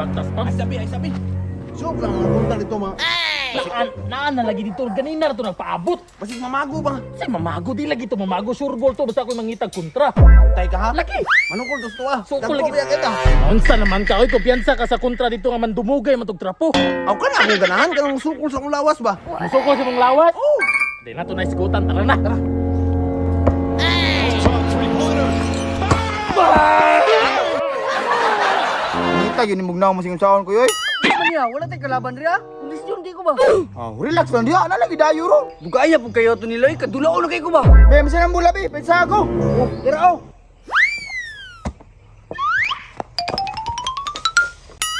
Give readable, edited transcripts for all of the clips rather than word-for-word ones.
Pagtas pa. Ay sabi, ay sabi. Sobra mga kontra dito mga. Naan, naan na lagi dito. Ganina ra to nagpaabot. Basig mamago ba? Say mamago di lagi to mamago sure ball to basta ako'y mangitag kontra. Antay ka ha? Lagi. Manungkol to ah. Sukol Dagko lagi. kaya kita. Unsa naman ka oy, kumpiyansa ka sa kontra dito nga mandumugay man tog trapo. Aw ka na akong ganahan kanang sukol sa akong lawas ba? Musukol sa mong lawas. Oh. Di na to na isgutan tara na. Tara. Kita yun imugnaw mo sing unsaon ko yoy. Ano niya? Wala tay kalaban riya. Kondisyon di ko ba? Oh, relax lang diha, na lagi dayo ro. Bugaya pud kayo to nila, kadulao na kayo ko ba? Be, masan ang bula be, pensa ako. Oh, dira oh.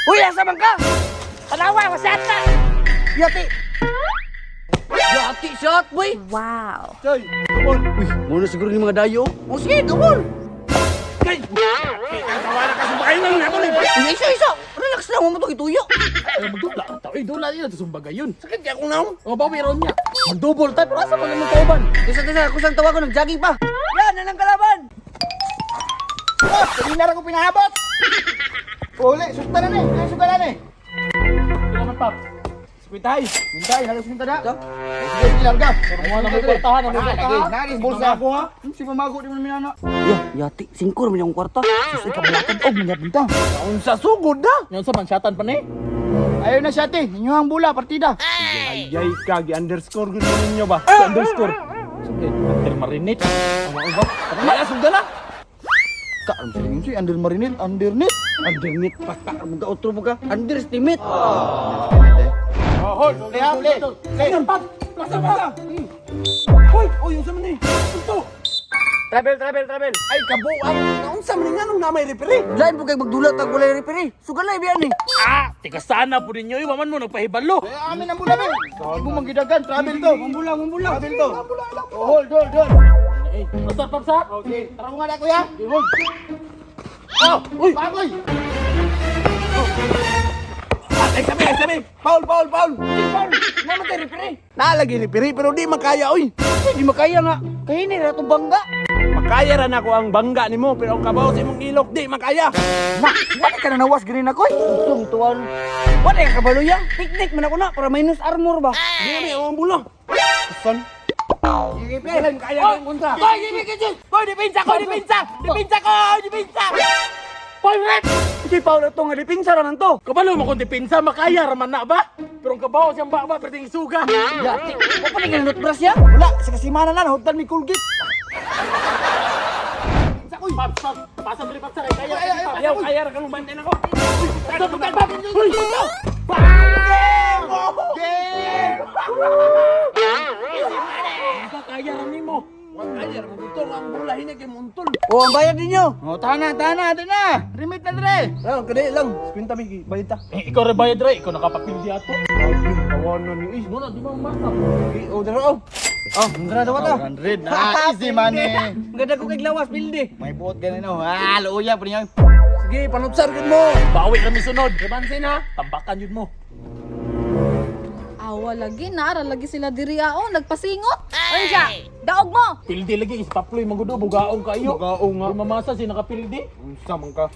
Uy, asa man ka? Tanawa wasata. Yati. Yati shot, boy. Wow. Choy, come on. Uy, muna siguro ni mga dayo. Oh, sige, double. Kay. Tawa na kasi bakayin na lang ako ni. Uy, isa isa. Relax lang mo to ituyo. Ay magdula ta. Oy, dula nila to sumbaga yun. Sakit kaya akong naong. O bawi ron niya. Magdubol tayo pero asa man imong kauban? Tisa tisa, ako sang tawagon nag-jogging pa. Yan, nanang kalaban. Oh, kanina ra ko pinahabot. Uli, sukta na ni, kaya suka na ni. Pila man pap. Skwintay, skwintay, halos skwinta na. Sige, sige, larga. Mo na may kwartahan, na may Lagi, kwartahan. nagis bulsa. Si mamago di mo namin ana. Ya, yati, singko naman yung kwarta. Sus, ikabalakad og mga punta. Unsa sugod na? Nyon sa man syatan pa ni. Ayaw na siya te, inyo ang bula, partida. Ay ay ka gi underscore gud ninyo ba? Sa underscore. Sige, under marinate. Ano ba? Wala sugda na. Ka, ano sila yung si under marinate, underneath. Underneath pa ka, mga otro mo ka. Underestimate. Oh, hold, hold, hold, hold. Pap, pasa pasa. Hoy, oy unsa man ni? Ito. Travel, travel, travel. Ay kabuang. Naunsa man ni nganong na may referee? Lain po kay magdulat ang walay referee. Sugalay biyan ni. Ah, tika sana po ninyo, iwaman mo nagpahibalo. Eh, amin ang bula, be. Ibo manggidagan, travel to. Mambula, mambula. Travel to. Oh, hold, hold, hold. Eh, basta papsa. Okay, tara mo nga na, kuya. Hold. Oh, uy, bagoy. Ay sabi, ay sabi. Paul, Paul, Paul. Paul, naman kay referee. Nalagi referee pero di makaya oy. Hindi makaya nga. Kaya ni ra itong bangga. Makaya ra nako ang bangga nimo pero ang kabaw sa imong ilok di makaya. Na, wala ka na nawas ganin ako. Itong tuwan. Wala ka kabaluya. Picnic man ako na para minus armor ba. Di na may ang bula. Son. Kaya kaya ang kontra. Koy, koy, depensa, koy, depensa. Depensa ko, depensa. Paul rep. Si Paul ito nga dipinsa ra man to. Kabalo mo kung depensa makaya raman na ba? Pero ang kabaw siyang baba perting suga. Yati. Wa pa ni nutbrush ya. Wala, sa kasimana na, nahutdan mi Colgate. Pap, pap, pasa diri papsa kay kaya. Ay, ay, ay, Ayaw kaya ra kang bantayan ako. Pasa pap, pap. Uy, Game! kaya ra nimo. Kaya ra muntol ang bula hinay kay muntol. O ang bayad ninyo. Oh, tahan na, tahan na, tahan na. Remit na dire. Lang kadi lang 50 mi bayad ta. Eh, ikaw ra bayad ra, ikaw nakapapildi ato. Tawanan ni Mo na di mo masa. Oh, dara oh. Oh, ang grado ka to. 100 na, easy money. Ang ganda ko kay lawas pildi. May buot ganin oh. Ah, luya pa niya. Sige, panutsar gud mo. Bawi ra mi sunod. Rebansin ha. Tambakan yun mo. Awa lagi na, ara lagi sila diri ao nagpasingot. Unsa? Daog mo. Pildi lagi is paploy magudo bugaong kayo. Bugaong nga. Di mamasa si nakapildi. Unsa man ka?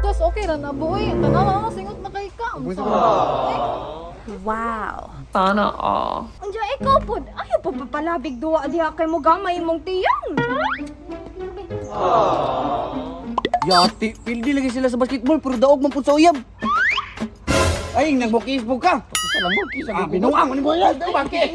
Tos okay ra na buoy. Tanawa mo singot na kay ka. Unsa? Eh, Wow. Sana all. Unja ikaw pod, ayaw pa papalabig duwa diha kay mo gamay imong tiyang. Yati, pildi lagi sila sa basketball pero daog man pud sa uyab. Ay, nagmukis po ka. Isa lang mo, kisa Ah, binuang mo ni Boy. Bakit?